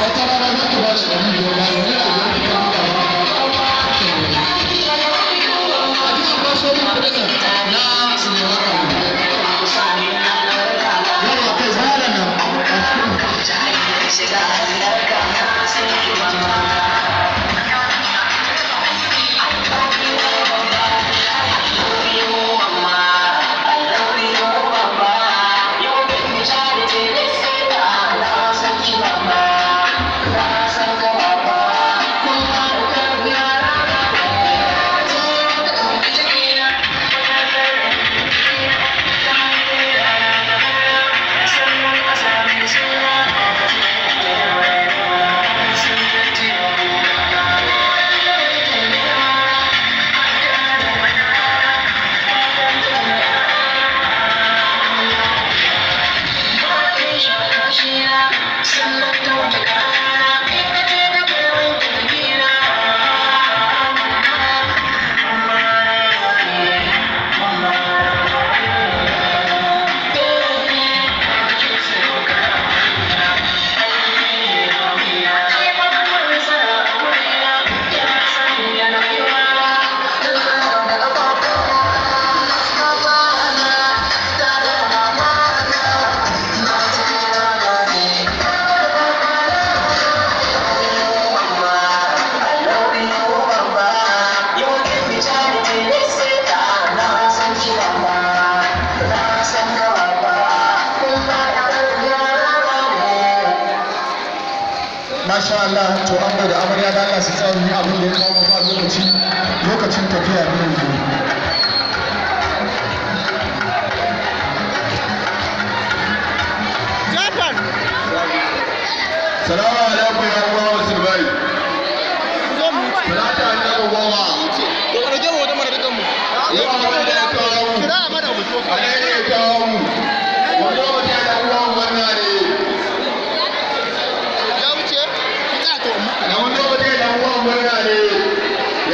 Wata rana za ka ba shi 500 ba ne, 500 ka ba. A ji a kwaso min kuɗin nan na su ne waka mu. Yawa kai zara nan. Masha Allah, to an da amarya da Allah su tsaya yi abin da ya kawo ba lokaci, lokacin tafiya ne yanzu. Salamu alaikum ya uwa musulmai. Salatu annabi 10.